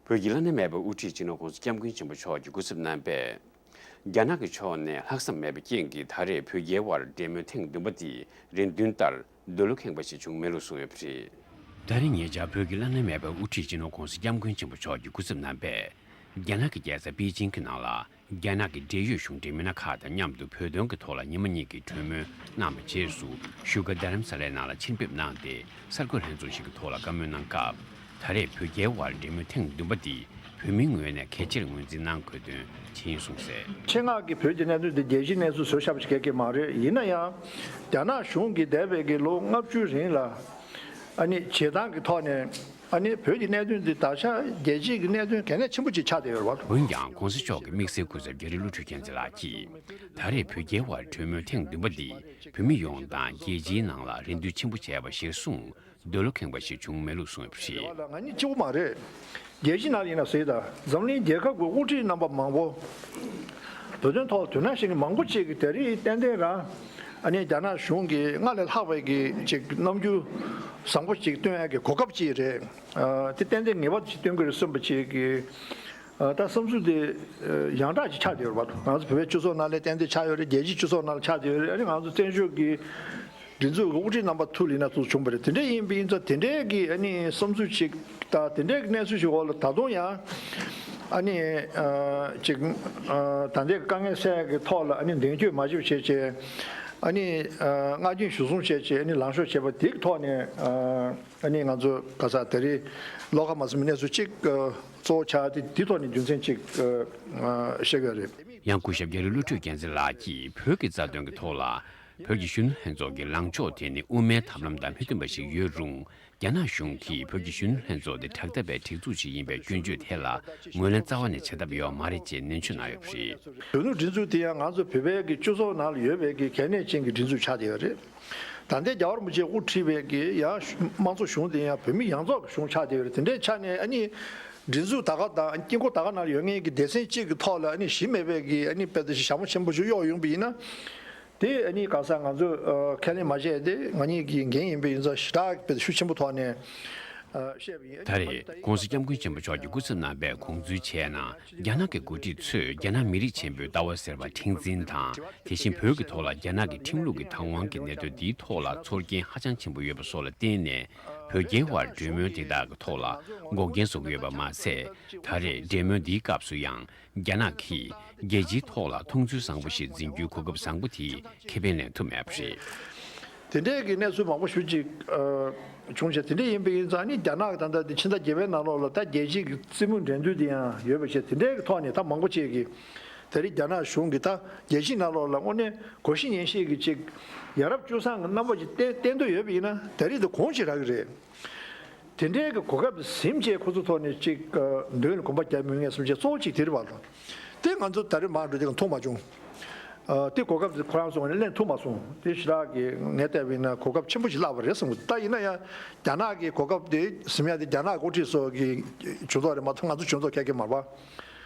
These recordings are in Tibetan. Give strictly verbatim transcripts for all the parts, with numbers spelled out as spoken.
བོད་ཀྱི་བླ་ན་མེད་པའི་དབུ་ཁྲིད་སྤྱི་ནོར་༸གོང་ས་༸སྐྱབས་མགོན་ཆེན་པོ་མཆོག་གིས་སྐུ་ཚབ་གནང་བས། རྒྱ་ནག་གི་ཕྱོགས་ནས་ལྷག་བསམ་མེད་པའི་རྐྱེན་གྱིས་ད་རེས་བོད་རྒྱའི་དབར་འབྲེལ་མོལ་ཐེངས་བདུན་པ་འདི་རེ་འདུན་ལྟར་འདོད་བློ་ཁེངས་པ་ཞིག་བྱུང་མེད་ལུགས་གསུངས་ཡོད་པ་རེད། ད་རེས་ཉེ་ཆར་བོད་ཀྱི་བླ་ན་མེད་པའི་དབུ་ཁྲིད་སྤྱི་ནོར་༸གོང་ས་༸སྐྱབས་མགོན་ཆེན་པོ་མཆོག་གིས་སྐུ་ཚབ་གནང་བས། རྒྱ་ནག་གི་རྒྱལ་ས་པེ་ཅིང་གི་ནང་ལ། རྒྱ་ནག་གི་འབྲེལ་ཡོད་གཞུང་འབྲེལ་མི་སྣ་ཁག་དང་མཉམ་དུ་བོད་དོན་གྱི་ཐོག་ལ་ཉི་མ་གཉིས་ཀྱི་གྲོས་མོལ་གནང་བའི་རྗེས་སུ། བཞུགས་སྒར་རྡ་རམ་ས་ལའི་ནང་ལ་ཕྱིར་ཕེབས་གནང་སྟེ། གསར་འགོད་ལྷན་ཚོགས་ཤིག་གི་ཐོག་ལ་བཀའ་མོལ་གནང་སྐབས། ད་རེས་བོད་རྒྱའི་དབར་འབྲེལ་མོལ་ཐེངས་བདུན་པ་འདི་བོད་མིའི་ངོས་ནས་གལ་ཆེར་ངོས་འཛིན་གནང་དགོས་དོན་ཇི་ཡིན་གསུངས་གསལ། ཆེད་མངགས་ཀྱིས་བོད་ཀྱི་གནད་དོན་དེ་རྒྱལ་སྤྱིའི་གནས་ཚུལ་བཟོས་བཞག་པ་ཞིག་ག་གེ་མ་རེད། ཡིན་ན་ཡང་། རྒྱ་ནག་གཞུང་གིས་འདས་པའི་གི་ལོ་ལྔ་བཅུའི་རིང་ལ། ཨ་ནི་བྱེད་སྟངས་ཀྱི་ཐོག་ནས། ཨ་ནི་བོད་ཀྱི་གནད་དོན་འདི་ད་ཆ་རྒྱལ་སྤྱིའི་གི་གནད་དོན་གལ་གནད་ཆེན་པོ་ཅིག་ཆགས་བསྡད་ཡོད་རེད་བ། འོན་ཀྱང་༸གོང་ས་མཆོག་གི་དམིགས་བསལ་སྐུ་ཚབ་རྒྱ་རི་བློ་གྲོས་རྒྱལ་མཚན་ལགས་ཀྱིས། ད་རེས་བོད་རྒྱའི་དབར་གྲོས་མོལ་ཐེངས་བདུན་པ་འདིས་བོད་མི་ཡོངས་དང་རྒྱལ་སྤྱིའི་ནང་ལ་རེ་འདུན་ཆེན་པོ་བྱས་པ་གཞིར་བཟུང་། འདོད་བློ་ཁེངས་པ་ཞིག་བྱུང་མེད་ལུགས་གསུངས་ཡོད་པ་རེད། ང་གཉིས་གཅིག་པུ་མ་རེད། རྒྱལ་སྤྱི་ནང་ལ་ཡིན་ན་ཟེར་ད། འཛམ་གླིང་རྒྱལ་ཁབ་ཀྱི་དབུ་ཁྲིད་རྣམ་པ་མང་པོ། བོད་དོན་ཐོག་དོ་སྣང་བྱེད་མཁན་མང་པོ་ཅིག་གིས་དེ་རིང་ཏན་ཏན་རང་། ཨ་ནི་རྒྱ་ནག་གཞུང་གིས་སྔར་ལས་ལྷག་པའི་གི་ཅིག་རྣམ་འགྱུར་བཟང་པོ་ཅིག་སྟོན་ཡག་གི་གོ་སྐབས་ཅིག་རེད། ཨ། དེ་ཏན་ཏན་ངེས་པར་དུ་ཅིག་སྟོན་གྱི་རེད་བསམ་པ་ཅིག་གི། ཨ། ད་བསམ་ཚུལ་དེ་ཡང་དག་ཅིག་ཆགས་བསྡད་ཡོད་རེད་པ། ང་ཚོ་བོད་པའི་སྤྱི་ཚོགས་ནང་ལ་ཏན་ཏན་ཆགས་ཡོད་རེད། རྒྱལ་སྤྱིའི་སྤྱི་ཚོགས་ནང་ལ་ཆགས་བསྡད་ཡོད་རེད། ཨ་ནི་ང་ཚོ་བཙན་བྱོལ་གྱི་སྒྲིག་འཛུགས་ཀྱི་དབུ་ཁྲིད་རྣམ་པ་ཐུག་ལ་ཡིན་ན་ཚུར་བྱུང་བ་རེད། དེ་འདྲ་ཡིན་པ་ཡིན་ཙང་དེ་འདྲའི་གི་ཨ་ནི་བསམ་ཚུལ་ཅིག་དང་དེ་འདྲའི་གི་གནས་ཚུལ་ཞིག་འོག་ལ་ད་དུང་ཡང་ཨ་ནི་ཨ་ཅིག་ཨ་ད་ལྟའི་དཀའ་ངལ་སེལ་ཡག་གི་ཐོག་ལ་ཨ་ནི་མདུན་སྐྱོད་མ་བྱེད་པ་བྱས་བྱས། ཨ་ནི་ཨ་མངའ་སྡིངས་གཞིར་བཟུང་བྱས་བྱས་ཨ་ནི་ལངས་ཕྱོགས་བྱས་པ་དེ་གི་ཐོག་ནས་ཨ་ཨ་ནི་ང་ཚོ་ག་ས་དེ་རིང་བློ་ཁ་མ་ཚིམ་པའི་གནས་ཚུལ་ཅིག་ཨ་གཙོ་བོ་ཆགས་ཏེ་དེ་ཐོག་ནས་རྒྱུ་མཚན་ཅིག་ཨ་ཨ་བཤད་ཀྱི་ཡོད་རེད། ཡང་སྐུ་ཞབས་རྒྱ་རི་བློ་གྲོས་རྒྱལ་མཚན་ལགས་ཀྱིས་བོད་ཀྱི་རྩ་དོན་གྱི་ཐོག་ལ། བོད་ཀྱི་གཞོན་ནུ་ལྷན་ཚོགས་ཀྱི་ལངས་ཕྱོགས་དེ་ནི་དབུ་མའི་ཐབས་ལམ་དང་མི་མཐུན་པ་ཞིག་ཡོད་རུང་། རྒྱ་ནག་གཞུང་གིས་བོད་ཀྱི་གཞོན་ནུ་ལྷན་ཚོགས་དེ་དྲག་འཐབ་པའི་སྒྲིག་འཛུགས་ཤིག་ཡིན་པའི་སྐྱོན་བརྗོད་དེ་ལ་ངོས་ལེན་རྩ་བ་ནས་བྱེད་ཐབས་ཡོད་མ་རེད་ཅེས་ནན་བརྗོད་གནང་ཡོད་པ་རེད། གཞོན་ནུ་སྒྲིག་འཛུགས་དེ་ཡང་ང་ཚོ་བོད་པའི་གི་སྤྱི་ཚོགས་ནང་ལ་ཡོད་པའི་གི་གལ་གནད་ཅན་གྱི་སྒྲིག་འཛུགས་ཆགས་བསྡད་ཡོད་རེད། ད་ལྟའི་རྒྱལ་བ་རིན་པོ་ཆེས་དབུ་ཁྲིད་པའི་གི་ཡང་དམངས་གཙོ་གཞུང་དེ་ཡང་བོད་མི་ཡོངས་རྫོགས་ཀྱི་གཞུང་ཆགས་བསྡད་ཡོད་རེད། དེ་འདྲའི་ཆ་ནས་ཨ་ནི་སྒྲིག་འཛུགས་ད་ག་དང་དཀྱིལ་འཁོར་ད་ག་ནང་ལ་ཡོད་མཁན་གྱི་སྡེ་ཚན་གཅིག་གི་ཐོག་ལ་ཨ་ནི་གཞི་མེད་པའི་གི་ཨ་ནི་དཔེ་དེ་ཞྭ་མོ་ཆེན་པོ་ཞིག་གཡོགས་ཡོང་པ་ཡིན་ན། དེ་ཨ་ནི་ག་ས་ང་ཚོས་ཨ་ཁས་ལེན་མ་བྱས་ཏེ་ང་གཉིས་ཀྱི་འགན་ཡིན་པ་ཡིན་ཙང་ཞེ་དྲག་དཔེ་ཤུགས་ཆེན་པོ་ཐོག་ནས་ཨ་བཤད་པ་ཡིན། ད་རེས་༸གོང་ས་༸སྐྱབས་མགོན་ཆེན་པོ་མཆོག་གིས་སྐུ་ཚབ་གནང་བའི་དགོངས་ཚུལ་བྱས་ན། རྒྱ་ནག་གི་འགོ་ཁྲིད་ཚོས་རྒྱ་ནག་མི་རིགས་ཆེན་པོའི་ལྟ་བ་ཟེར་བ་མཁྲེགས་འཛིན་དང་། དེ་བཞིན་བོད་ཀྱི་ཐོག་ལ་རྒྱ་ནག་གི་ཁྲིམས་ལུགས་ཀྱི་བདག་དབང་གི་གནད་དོན་འདིའི་ཐོག་ལ་ཚོར་སྐྱེན་ཧ་ཅང་ཆེན་པོ་ཡོད་པ་སོགས་ལ་བརྟེན་ནས། བོད་རྒྱའི་དབར་གྲོས་མོལ་དེ་དག་གི་ཐོག་ལ་འགོག་རྐྱེན་བཟོ་གི་ཡོད་པ་མ་ཟད། ད་རེས་འབྲེལ་མོལ་འདིའི་སྐབས་སུ་ཡང་། རྒྱ་ནག་གིས་རྒྱལ་སྤྱིའི་ཐོག་ལ་མཐོང་ཚུལ་བཟང་པོ་ཞིག་འཛིན་རྒྱུའི་གོ་སྐབས་བཟང་པོ་དེ་ཁེ་ཕན་ལེན་ཐུབ་མེད་པ་རེད། དེ་འདྲའི་གི་གནས་ཚུལ་མང་པོ་ཞིག་ཅིག་ཨ་བྱུང་བྱས། དེ་འདྲ་ཡིན་པ་ཡིན་ཙང་ནི་རྒྱ་ནག་གི་ད་ལྟ་དེ་ཕྱི་ཟླ་བརྒྱད་པའི་ནང་ལོགས་ལ་ད་རྒྱལ་སྤྱིའི་གི་རྩིས་མོ་འགྲན་བསྡུར་དེ་ཡང་ཡོད་པ་བྱས། དེ་འདྲའི་གི་ཐོག་ནས་ད་མང་པོ་ཅིག་གིས་དེ་རིང་རྒྱ་ནག་གཞུང་གིས་ད་རྒྱལ་སྤྱིའི་ནང་ལོགས་ལ་དངོས་གནས་གོ་ཤེས་ཉན་ཤེས་ཀྱི་ཅིག་ཡ་རབས་སྤྱོད་བཟང་གི་རྣམ་པ་ཅིག་བསྟན་བསྟན་འདོད་ཡོད་པ་ཡིན་ན་དེ་རིང་དེ་གོང་ཞིག་རག་གི་རེད། དེ་འདྲའི་གི་གོ་སྐབས་ཟིན་བྱས་ཁོ་ཚོ་ཐོག་ནས་ཅིག་མདུན་ལ་གོམ་པ་རྒྱག་མི་ངེས་སོང་བྱས་གཙོ་བོ་ཅིག་དེ་རེད་བ་ལོ། དེ་ང་ཚོ་ད་རེས་མར་འགྲོ་དུས་མཐོང་མ་བྱུང་། ཨ། དེ་གོ་སྐབས་དེ་ཁོ་རང་ཚོ་ངོས་ནས་ལེན་ཐུབ་མ་སོང་། དེ་ཞེ་དྲག་གི་ངས་བལྟས་པ་ཡིན་ན་གོ་སྐབས་ཆེན་པོ་ཞིག་བརླགས་པ་རེད་བསམ་གི་འདུག་ད་ཡིན་ན་ཡང་རྒྱ་ནག་གི་གོ་སྐབས་དེ་ཟིན་ཡ་དེ་རྒྱ་ནག་འགོ་ཁྲིད་ཚོ་གི་ཇུས་གཏོགས་རེད་མ་གཏོགས་ང་ཚོ་ཇུས་གཏོགས་ག་གེ་མ་རེད་པ།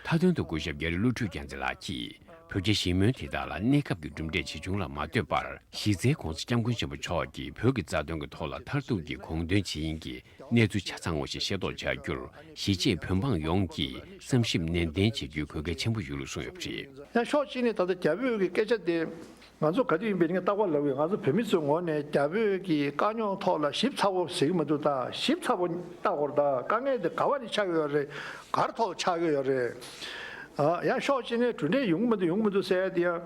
མཐའ་དོན་དུ་སྐུ་ཞབས་རྒྱ་རི་བློ་གྲོས་རྒྱལ་མཚན་ལགས་ཀྱིས། བོད་རྒྱ་ཞི་མོལ་དེ་དག་ལ་གནས་སྐབས་ཀྱི་གྲུབ་འབྲས་ཇི་བྱུང་ལ་མ་ལྟོས་པར། གཞི་རྩའི་༸གོང་ས་༸སྐྱབས་མགོན་ཆེན་པོ་མཆོག་གིས་བོད་ཀྱི་རྩ་དོན་གྱི་ཐོག་ལ་མཐར་ཐུག་གི་དགོངས་དོན་ཇི་ཡིན་གྱི་གནས་ཚུལ་ཆ་ཚང་བ་ཞིག་ཤེས་རྟོགས་བྱ་རྒྱུར། གཞིས་བྱེས་བོད་འབངས་ཡོངས་ཀྱིས་བསམ་ཞིབ་ནན་ཏན་བྱེད་རྒྱུའི་དགོས་གལ་ཆེན་པོ་ཡོད་ལུགས་གསུངས་ཡོད་པ་རེད། ཡང་ཕྱོགས་གཅིག་ནས་ད་ལྟ་རྒྱ་བོད་ཀྱི་སྐད་ཆ་དེ་ང་ཚོ་ག་དུས་ཡིན་པའི་ངས་རྟག་པར་ལབ་ཡོད། ང་ཚོ་བོད་མི་ཚོའི་ངོས་ནས་རྒྱ་བོད་ཀྱི་དཀའ་རྙོག་ཐོག་ལ་ཞིབ་ཚགས་པོ་ཟེར་གྱི་མི་འདུག་ད་ཞིབ་ཚགས་པོ་ལྟ་དགོས་རེད། ད་དཀའ་ངལ་དེ་ག་བ་ནས་ཆགས་ཀྱི་ཡོད་རེད། ག་རེ་ཐོག་ལ་ཆགས་ཀྱི་ཡོད་རེད། ཨ། ཡང་ཕྱོགས་གཅིག་ནས་གྲུབ་འབྲས་ཡོང་གི་མི་འདུག་ཡོང་གི་མི་འདུག་ཟེར་ཡ་དེ་ཡང་།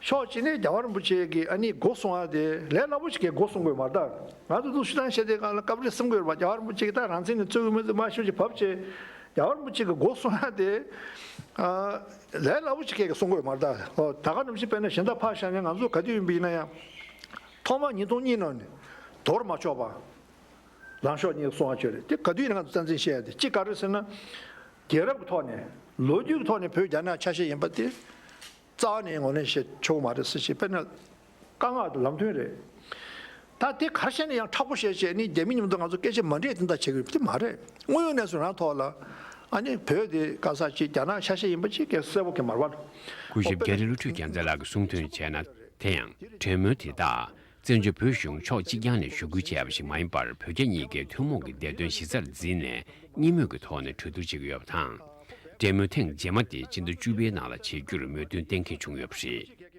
ཕྱོགས་གཅིག་ནས་རྒྱལ་བ་རིན་པོ་ཆེ་གིས་ཨ་ནི་འགོ་གསུང་ཡ་དེ་ལས་སླ་པོ་ཞིག་གིས་འགོ་གསུང་དགོས་མ་རེད། ད་ང་ཚོ་ཚོ་ཤི་ཐང་བཤད་དེ་གང་ལ་སྐབས་རེ་གསུང་དགོས་རེད་པ། རྒྱལ་བ་རིན་པོ་ཆེ་གིས་ད་རང་བཙན་ནས་རྩོད་ཀྱི་མི་འདུག་མ་ཤོད་ཅིག་བབས་བྱས། རྒྱལ་བ་རིན་པོ་ཆེ་གིས་འགོ་གསུང་ཡ་དེ་ཨ་ལས་སླ་པོ་ཞིག་གིས་གསུང་དགོས་མ་རེད། ད་ཨོ་ད་ག་ནམ་ཞིག་དཔེར་ན་གཞན་དག་ཕར་བཞག་ནས་ང་ཚོ་ག་དུས་ཡིན་པ་ཡིན་ན་ཡང་ཐོག་མར་ཉིས་སྟོང་གཉིས་ནང་ནས་དོར་མ་ཆོག་པ། ལངས་ཕྱོགས་གཉིས་གསུང་བ་བྱོས་རེད། དེ་ག་དུས་ཡིན་ན་ང་ཚོ་རྩ་འཛིན་བཤད་ཡ་དེ་གཅིག་ག་རེ་ཟེར་ན། རྒྱལ་རབས་ཀྱི་ཐོག་ནས་ལོ་རྒྱུས་ཀྱི་ཐོག་ནས་བོད་རྒྱ་ནག་ཆ་ཤས་ཡིན་པ་དེ་རྩ་བ་ནས་ངོས་ལེན་བྱེད་ཆོག་གི་མ་རེད་ཟེར་བྱས། དཔེར་ན་དཀའ་ངལ་དང་ལམ་སྟོན་རེད། ད་དེ་ག་རེ་བྱས་ན་ཡང་མཁྲེགས་པོ་བཤད་བྱས་ནི་རྒྱ་མི་མཉམ་དུ་ང་ཚོ་སྐད་ཆ་མ་འདྲེས་དེ་འདྲ་བྱེད་ཀྱི་ཡོད་པ་དེ་མ་རེད། དངོས་ཡོད་གནས་ཚུལ་རང་ཐོག་ལ་ཨ་ནི་བོད་དེ་ག་ས་ཅིག་རྒྱ་ནག་ཆ་ཤས་ཡིན་པ་ཅིག་གལ་གསལ་པོ་གང་ཡང་མ་རེད་པ། སྐུ་ཞབས་རྒྱ་རི་བློ་གྲོས་རྒྱལ་མཚན་ལགས་ཀྱིས་གསུངས་དོན་བྱས་ན། དེ་ཡང་གྲོས་མོལ་དེ་དག་ བཙན་བྱོལ་བོད་གཞུང་ཕྱོགས་གཅིག་རྐྱང་ནས་ཞུ་སྐུལ་བྱས་པ་ཞིག་མ་ཡིན་པར། བོད་རྒྱ་གཉིས་ཀའི་ཐུན་མོང་གི་བདེ་དོན་གཞི་རྩར་འཛིན་ནས། གཉིས་མོས་ཀྱི་ཐོག་ནས་གྲོས་བསྡུར་བྱེད་ཀྱི་ཡོད་པ་དང་། འབྲེལ་མོལ་ཐེངས་རྗེས་མ་དེ་སྤྱི་ཟླ་བཅུ་པའི་ནང་ལ་བྱེད་རྒྱུར་མོས་མཐུན་གཏན་འཁེལ་བྱུང་ཡོད་པ་རེད།